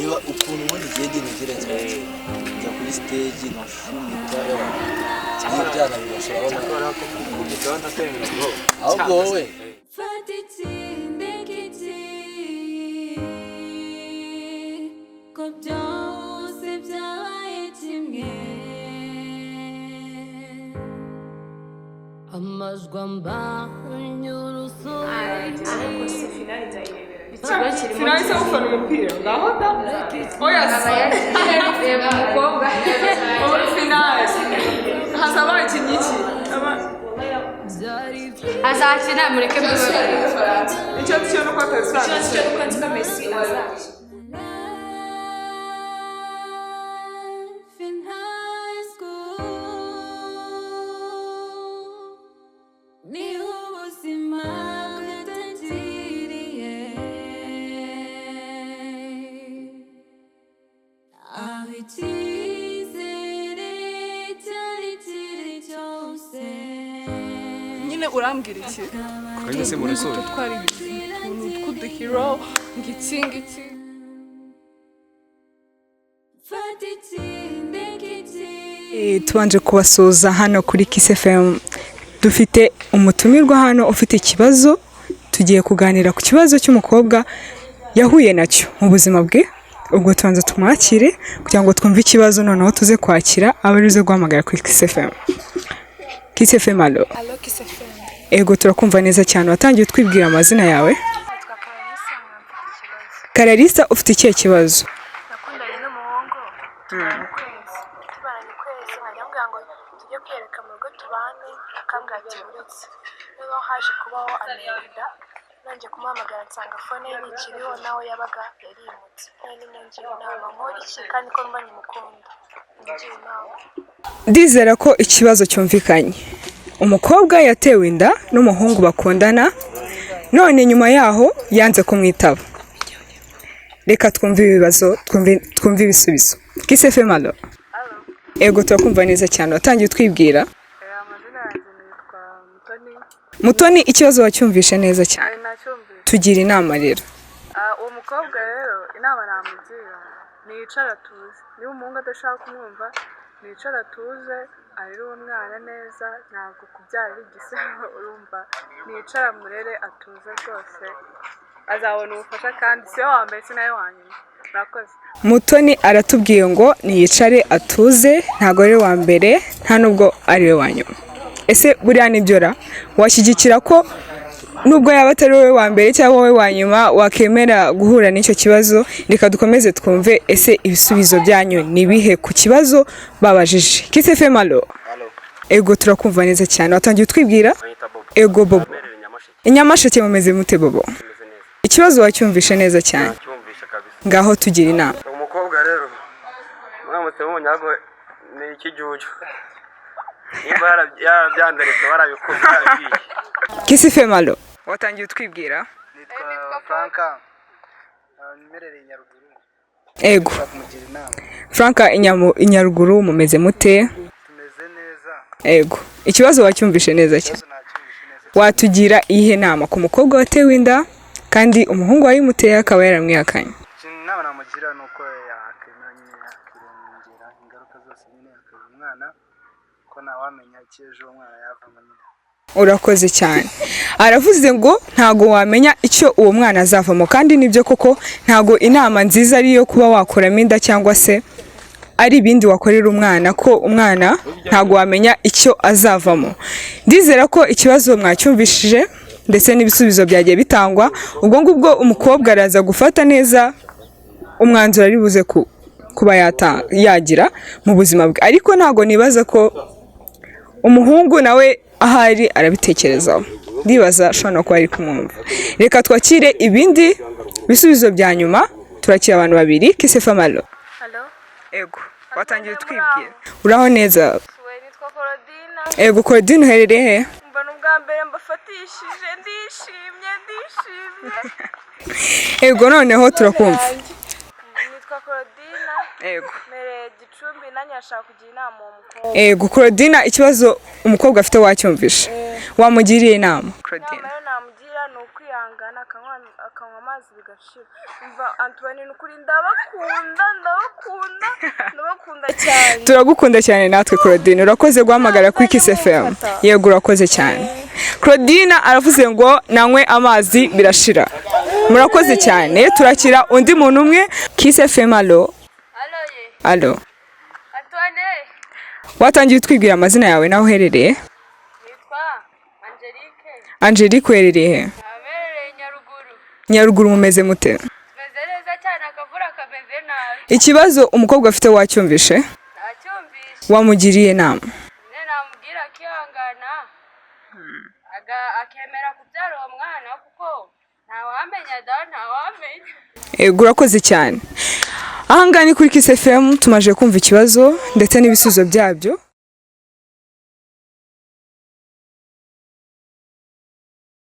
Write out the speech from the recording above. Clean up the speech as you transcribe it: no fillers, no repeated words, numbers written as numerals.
Reba ukuntu ubundi igenda ntegereza, njya kuri stage nkashumita n'ibyana bibasha. Urabona ahubwo wowe. Fata ikindi giti ko byose byabaye kimwe. Amajwi ambanye urusobe. Ariko se finale nzayirebera? Ikigo kirimo. Finale se ufana umupira ngaho da? Oya se. Reba umukobwa. Finale hazaba abakinnyi iki? Azakina, mureke mbibabwire. Icyo cyo nuko atabisobanutse. Icyo nuko nzi ko Messi azakina. Life in high school niho ubuzima bwatangiriye, aho icyizere cyari kiri cyose. Nyine urambwira iki? Kanya se murasoje. Twari utuntu tw'uduhiro ngo iki ngiki. Fata ikindi giti. Tubanje kubasuhuza hano kuri Kiss FM. Dufite umutumirwa hano ufite ikibazo. Tugiye kuganira ku kibazo cy'umukobwa yahuye nacyo mu buzima bwe. Ubwo tubanza tumwakire kugira ngo twumve ikibazo, noneho tuze kwakira abari buze guhamagara kuri Kiss FM. Kiss FM, allo? Allo, Kiss FM? Ego, turakumva neza cyane. Watangiye utwibwira amazina yawe? Nitwa Clarisse, nkaba mfite ikibazo. Clarisse, ufite ikihe kibazo? Nakundanye n'umuhungu, tumaranye ukwezi, tumaranye ukwezi nkajya mubwira ngo tujye kwiyereka mu rugo tubane, akambwira ati uretse. Noneho haje kubaho amerinda, nongeye kumuhamagara nsanga phone ye ntikiriho, naho yabaga yarimutse. None nimungire inama, nkore iki kandi ko mba nkimukunda? Mungire inama. Ndizera ko ikibazo cyumvikanye. Umukobwa yatewe inda n'umuhungu bakundana, none nyuma yaho yanze kumwitaba. Reka twumve ibibazo, twumve ibisubizo. Kiss FM, allo? Ego, turakumva neza cyane. Watangiye utwibwira? Amazina yanjye nitwa Mutoni. Mutoni, ikibazo wacyumvishe neza cyane? Nacyumvise. Tugira inama rero. Uwo mukobwa rero, inama namugira, niyicara atuze. Niba umuhungu adashaka kumwumva, niyicara atuze, arere uwo mwana neza. Ntabwo kubyara ari igisebo, urumva? Niyicara amurere atuze rwose, azabona ubufasha, kandi si we wa mbere, si nawe wa nyuma. Murakoze. Mutoni aratubwiye ngo niyicare atuze, ntabwo ari we wa mbere, nta nubwo ari we wa nyuma. Ese buriya nibyo ra? Washyigikira ko nubwo yaba atari wowe wa mbere cyangwa wowe wa nyuma wakemera guhura n'icyo kibazo? Reka dukomeze twumve ese ibisubizo byanyu ni ibihe ku kibazo babajije. Kiss FM, allo? Ego, turakumva neza cyane. Watangiye utwibwira? Banyita Bobo. Ego Bobo. Mbereye Nyamasheke. Inyamasheke mumeze mute, Bobo? Meze neza. Ikibazo wacyumvishe neza cyane? Nacyumvishe kabisa. Ngaho tugira inama. Umukobwa rero, muramutse mumunyago, ni ikijuju. Nimba yarabyandaritse, barabikuye, barabibwiye. Kiss FM, allo? Watangiye utwibwira? Nitwa Franka, mmerereye Nyaruguru. Ego. Nshaka kumugira inama. Franka, inyaruguru mumeze mute? Tumeze neza. Ego, ikibazo wacyumvishe neza cyane? Ikibazo nacyumvishe neza. Watugira iyihe nama ku mukobwa watewe inda kandi umuhungu wayimuteye akaba yaramwihakanye? Ikintu inama namugira ni uko yakemera nyine, akirengera ingaruka zose nyine, akarera umwana, ko ntawamenya icyo ejo uwo mwana yavamo nyine. Urakoze cyane. Aravuze ngo ntago wamenya icyo uwo mwana azavamo, kandi nibyo koko. Ntago inama nziza ari iyo kuba wakuramo inda cyangwa se ari ibindi wakorera umwana, ko umwana ntago wamenya icyo azavamo. Ndizera ko ikibazo mwacyumvishije ndetse n'ibisubizo byagiye bitangwa. Ubwo ngubwo umukobwa araza gufata neza umwanzuro ari buze kuba yagira mu buzima bwe, ariko ntago nibaza ko umuhungu nawe ahari arabitekerezaho. Ndibaza ashobora no kuba ari kumwumva. Reka twakire ibindi bisubizo bya nyuma. Turakira abantu babiri. Kiss FM, allo? Allo? Ego, watangiye utwibwira? Uraho neza? We, nitwa Korodina. Ego Korodina, uherereye he? Mbona ubwa mbere mbafatishije, ndishimye, ndishimye. Ego, noneho turakumva. Nitwa Korodina. Ego. Mpereye Gicumbi, nanjye nashaka kugira inama uwo mukobwa. Ego Korodina, ikibazo umukobwa afite wacyumvishe? Wamugiriye inama, Claudine? Inama rero namugira ni ukwihangana. Akihangana, akanywa amazi bigashira. Umva Antoine, ni ukuri ndabakunda, ndabakunda, ndabakunda cyane. Turagukunda cyane natwe, Claudine. Urakoze guhamagara kuri Kiss FM. Yego, urakoze cyane. Claudine aravuze ngo nanywe amazi birashira. Murakoze cyane. Turakira undi muntu umwe. Kiss FM, allo? Allo ye. Allo? Antoine. Watangiye utwibwira amazina yawe n'aho uherereye? Nitwa Angelique. Angelique, uherereye he? Abereye Nyaruguru. Nyaruguru mumeze mute? Meze neza cyane, akavura kameze nabi. Ikibazo umukobwa afite wacyumvishe? Nacyumvishe. Wamugiriye inama? Nyine namubwira akihangana, akemera kubyara uwo mwana, kuko ntawamenya da, ntawamenya. Yego, urakoze cyane. Ahangaha ni kuri Kiss FM. Tumaze kumva ikibazo ndetse n'ibisubizo byabyo.